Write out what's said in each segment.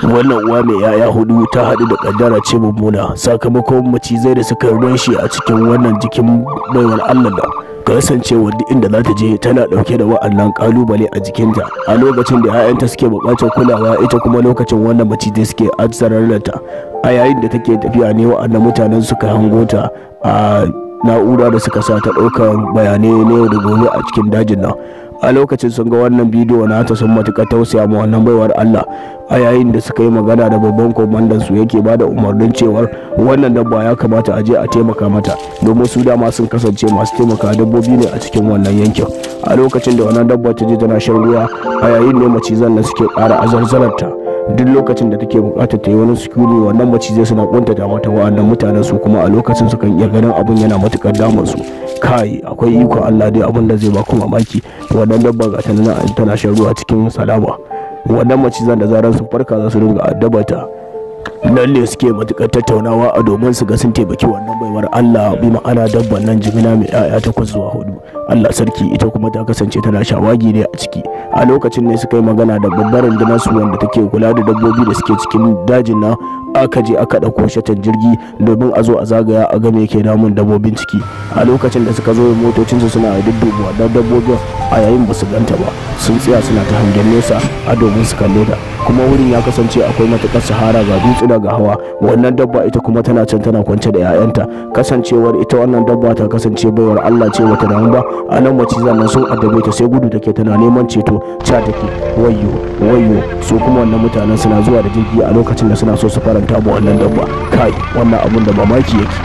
Wannan uwa mai 'ya'ya hudu ta haɗu da kaddara ce mummuna sakamakon macizai da suka shi a cikin wannan jikin baiwar Allah da kasancewar duk inda za ta je tana ɗauke da wa'annan ƙalubale a jikinta. A lokacin da 'ya'yanta suke buƙatar kulawa, ita kuma lokacin wannan macizai suke azzararta. A yayin da take tafiya ne wa'annan mutanen suka hango ta a na'ura da suka sa ta ɗaukar bayanai na yau da gobe a cikin dajin nan. A lokacin sun ga wannan bidiyo nata sun matuƙar tausaya ma wannan baiwar Allah, a yayin da suka yi magana da babban kwamandan su yake bada umarnin cewar wannan dabba ya kamata a je a taimaka mata, domin su dama sun kasance masu taimaka dabbobi ne a cikin wannan yankin. A lokacin da wannan dabba ta je tana shan ruwa, a yayin ne macizan nan suke ƙara azarzararta. Duk lokacin da take buƙatar ta yi wani sukuni, wannan macizai suna kuntata mata. Wa'annan mutanen su kuma a lokacin su kan iya ganin abun yana matuƙar damun su. Kai, akwai ikon Allah dai, abun da zai baku mamaki, wannan dabba ga ta nan tana shan ruwa cikin salama, wannan macizan da zaran sun farka za su dinga addabata. Nan ne suke matuƙar tattaunawa a domin su ga sun taimaki wannan baiwar Allah, bi ma'ana dabban nan jimina mai 'ya'ya 8 zuwa 4. Allah sarki, ita kuma ta kasance tana shawagi ne a ciki. A lokacin ne suka yi magana da babbar rundunar su wanda take kula da dabbobi da suke cikin dajin nan. Aka je aka ɗauko shatan jirgi domin a zo a zagaya a ga me yake damun dabbobin ciki. A lokacin da suka zo, motocinsu suna dudduba wannan dabbobin, a yayin ba su ganta ba. Sun tsaya suna ta hangen nesa a domin su kalle ta. Kuma wurin ya kasance akwai matuƙar sahara, ga dutsuna, ga hawa. Wannan dabba ita kuma tana can tana kwance da 'ya'yanta. Kasancewar ita wannan dabba ta kasance baiwar Allah ce, wata damu ba. A nan macizan nan sun addabe ta, sai gudu take tana neman ceto, ca take wayyo wayyo. Su kuma wannan mutanen suna zuwa da jirgi a lokacin da suna so su faranta ma wannan dabba. Kai, wannan abun da mamaki yake.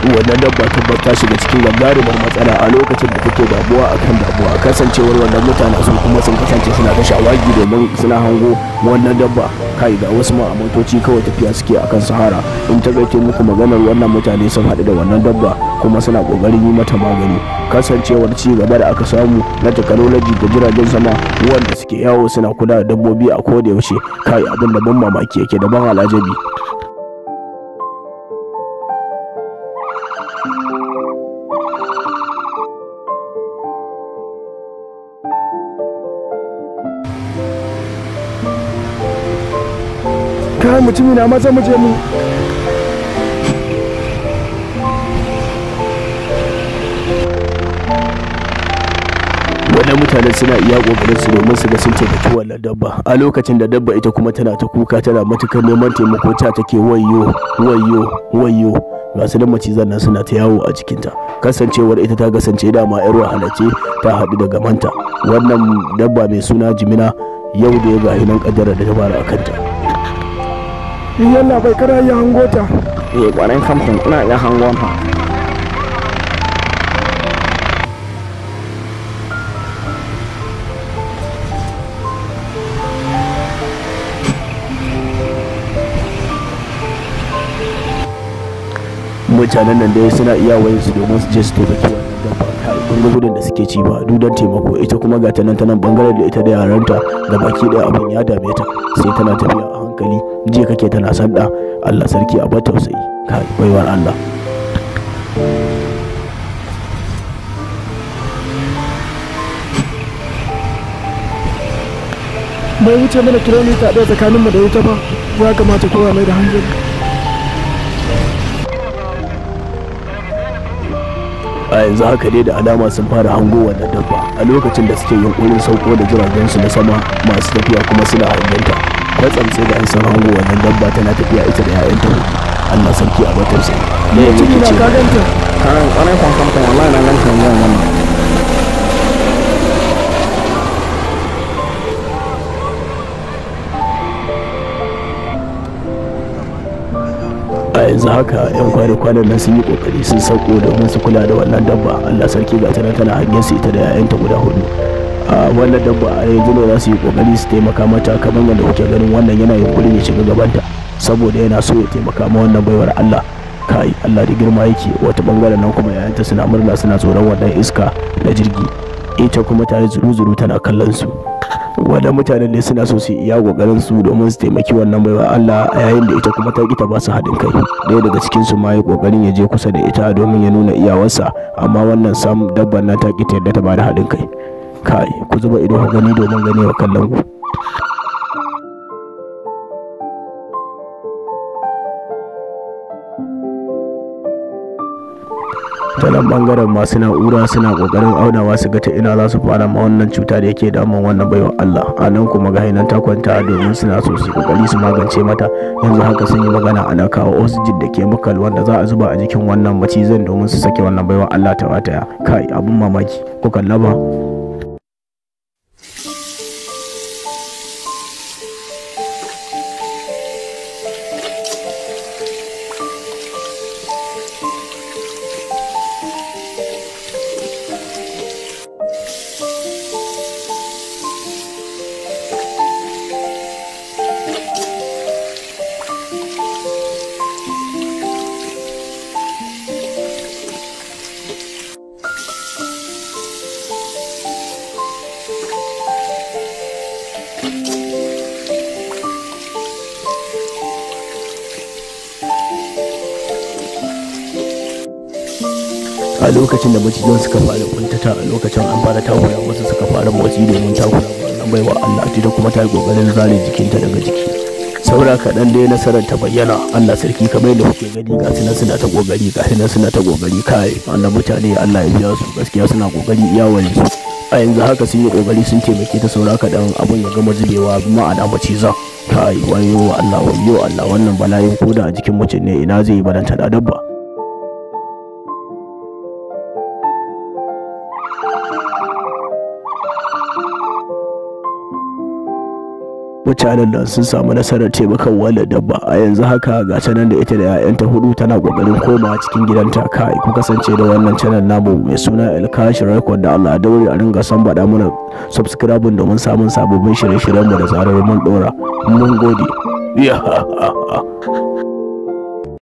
Wannan dabba tabbas ta shiga cikin gagarumar matsala a lokacin da take damuwa akan damuwa. Kasancewar wannan mutanen su kuma sun kasance suna ta shawagi domin suna hango wannan dabba. Kai, ga wasu ma a motoci kawai tafiya suke akan sahara. In ta gaite muku maganar, wannan mutane sun haɗu da wannan dabba kuma suna ƙoƙarin yi mata magani. Kasancewar ci gaba da aka samu na technology da jiragen sama wanda suke yawo suna kula da dabbobi a koda yaushe. Kai, abin da ban mamaki yake da ban al'ajabi. Kai, mutumi na, maza mu je mu. Wannan mutanen suna iya kokarin su domin su ga sun taimaki wannan dabba, a lokacin da dabba ita kuma tana ta kuka, tana matukar neman taimako, ta take wayyo wayyo wayyo. Ga su da macizan nan suna ta yawo a jikinta. Kasancewar ita ta kasance dama yar wahala ce, ta haɗu da gamanta. Wannan dabba mai suna jimina yau da ya ga hinan kaddara da ta fara a kanta. Yalla bai, kana iya hango ta? Eh, kwarai kamfan, ina iya hangon ta. Mutanen nan dai suna iya wayan su domin su je su taimaki wannan dabba. Kai, kun ga gudun da suke ci ba dudan taimako. Ita kuma ga ta nan ta nan bangaren da ita da yaranta ga baki daya, abin ya dame ta, sai tana tafiya a hankali, je kake tana sanda. Allah sarki, a bar tausayi. Kai, baiwar Allah. Bai wuce mana kilomita 1 tsakaninmu da ita ba. Ya kamata kowa mai da hankali. A yanzu haka dai da alama sun fara hango wannan dabba, a lokacin da suke yunkurin sauko da jiragen su na sama masu tafiya kuma suna hangenta. Kwatsam sai ga an san hango wannan dabba tana tafiya ita da 'ya'yanta hudu. Allah sarki, a bar tausayi. Me yake Mutumi na, ce? ka ganta? Kai, kwarai kamfan, wallahi na ganta yanzu yanzu. A yanzu haka yan kwane-kwanan nan sun yi kokari sun sauko domin su kula da wannan dabba. Allah sarki, ga tana tana hangen su ita da 'ya'yanta guda hudu. A wannan dabba a yanzu ne za su yi kokari su taimaka mata. Kamar yadda kuke ganin, wannan yana yunkurin ya shiga gabanta saboda yana so ya taimaka ma wannan baiwar Allah. Kai, Allah da girma yake. Wata bangaren nan kuma 'ya'yanta suna murna, suna tsoron wannan iska na jirgi. Ita kuma ta yi zuru-zuru tana kallon su. Wannan mutanen ne suna so su yi iya kokarin su domin su taimaki wannan baiwa Allah, a yayin da ita kuma ta ki ta ba su haɗin kai. Ɗaya daga cikin su ma ya kokarin ya je kusa da ita domin ya nuna iyawarsa, amma wannan sam dabban nan ta ki ta yadda ta ba da haɗin kai. Kai, ku zuba ido ku gani domin ganewa kallon ku. Ta nan bangaren masu na'ura suna kokarin aunawa su ga ta ina za su fara ma wannan cuta da yake damun wannan baiwa Allah. A nan kuma ga nan ta kwanta domin suna so su kokari su magance mata. Yanzu haka sun yi magana ana kawo oxygen da chemical wanda za a zuba a jikin wannan macizan domin su sake wannan baiwa Allah ta wataya. Kai, abun mamaki, ku kalla ba. A lokacin da macijan suka fara kuntata, a lokacin an fara takura wasu suka fara motsi domin takura wannan baiwa Allah da kuma ta yi kokarin zare jikinta daga jiki. Saura kaɗan dai nasarar ta bayyana. Allah sarki, kamar yadda kuke gani, ga su nan suna ta kokari, ga su nan suna ta kokari. Kai, wannan mutane Allah ya biya su, gaskiya suna kokari iya wani su. A yanzu haka sun yi kokari sun taimake ta, saura kaɗan abun ya gama zubewa, ma'ana macizan. Kai, wayo Allah, wayo Allah, wannan bala'in koda a jikin mutum ne ina zai yi, balanta da dabba. Mutanen nan sun samu nasarar taimakon wannan dabba. A yanzu haka ga ta nan da ita da 'ya'yanta hudu tana kokarin komawa cikin gidanta. Kai, ku kasance da wannan channel namu mai suna Elkashi Record da Allah, daure a ringa san bada mana subscribe domin samun sababbin shirye-shiryen mu da zarar mun dora. Mun gode. Ya.